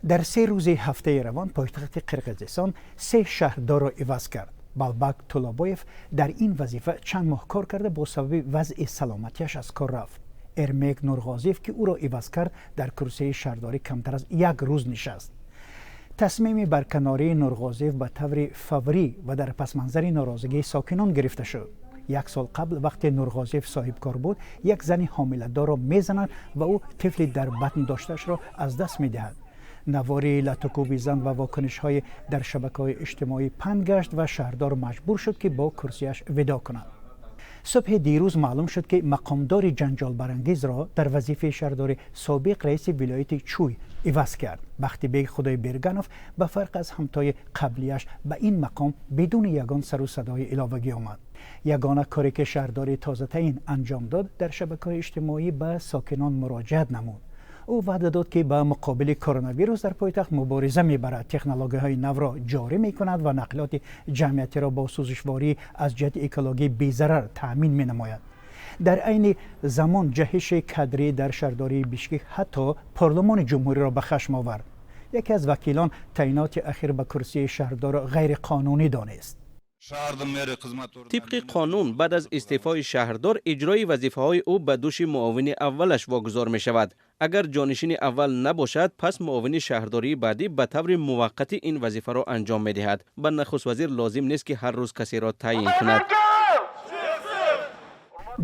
Дар 3 рӯзи ҳафтаи равон пойтахти Қирғизистон се шаҳрдорро иваз кард. Балбак Тулобоев дар ин вазифа чанд моҳ кор карда, бо сабаби вазъи саломатиаш аз кор рафт. Эрмек Нурғозиев, ки ӯро иваз кард, дар курсии шаҳрдорӣ камтар аз як рӯз нишаст. Тасмими барканории Нурғозиев ба таври фаврӣ ва дар пасманзари норозигии сокинон гирифта шуд. Як сол қабл, вақте Нурғозиев соҳибкор буд, як зани ҳомиладорро мезанад ва ӯ тифли дар батн доштаашро аз даст медиҳад. Навори латукӯби зан ва вокунишҳои дар шабакаҳои иҷтимоӣ паҳн гашт ва шаҳрдор маҷбур шуд, ки бо курсияш видоъ кунад. Субҳи дирӯз маълум шуд, ки мақомдори ҷанҷолбарангезро дар вазифаи шаҳрдори собиқ раиси вилояти Чӯй иваз кард. Бахтибек Худойберганов ба фарқ аз ҳамтои қаблияш ба ин мақом бидуни ягон сару садои иловагӣ омад. Ягона коре, ки шаҳрдори тозатаин анҷом дод, дар шабакаҳои иҷтимоӣ ба сокинон муроҷиат намуд. Ӯ ваъда дод, ки ба муқобили коронавирус дар пойтахт мубориза мебарад, технологияҳои навро ҷорӣ мекунад ва нақлиёти ҷамъиятиро бо сӯзишворӣ аз ҷиҳати экологӣ безарар таъмин менамояд. Дар айни замон ҷаҳиши кадрӣ дар шаҳрдории Бишкек ҳатто парлумони ҷумҳуриро ба хашм овард. Яке аз вакилон таъиноти ахир ба курсии шаҳрдорро ғайриқонунӣ донист. Тибқи қонун, баъд аз истеъфои шаҳрдор иҷрои вазифаҳои ӯ ба дӯши муовини аввалаш вогузор мешавад. Агар ҷонишини аввал набошад, пас муовини шаҳрдории баъдӣ ба таври муваққатӣ ин вазифаро анҷом медиҳад. Ба нахуствазир лозим нест, ки ҳар рӯз касеро таъйин кунад.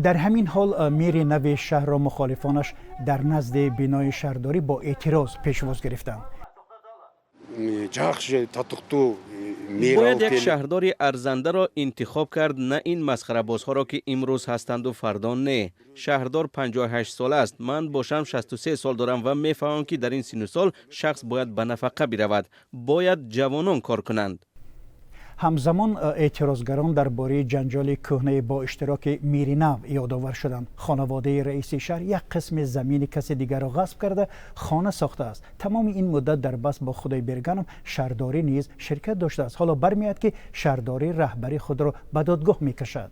Дар ҳамин ҳол мери нави шаҳрро мухолифонаш дар назди бинои шаҳрдорӣ бо эътироз пешвоз гирифтанд. Жакшы, татыктуу мэр. Бояд як шаҳрдори арзандаро интихоб кард, на ин масхарабозҳоро, ки имрӯз ҳастанду фардо не. Шаҳрдор 58 сола аст, ман бошам 63 сол дорам ва мефаҳмам, ки дар ин синну сол шахс бояд ба нафақа биравад. Бояд ҷавонон кор кунанд. Ҳамзамон эътирозгарон дар бораи ҷанҷоли кӯҳнае бо иштироки мири нав ёдовар шуданд. Хонаводаи раиси шаҳр як қисми замини каси дигарро ғасб карда, хона сохтааст. Тамоми ин муддат дар баҳс бо Худойберганов шаҳрдорӣ низ ширкат доштааст. Ҳоло бармеояд, ки шаҳрдорӣ раҳбари худро ба додгоҳ мекашад.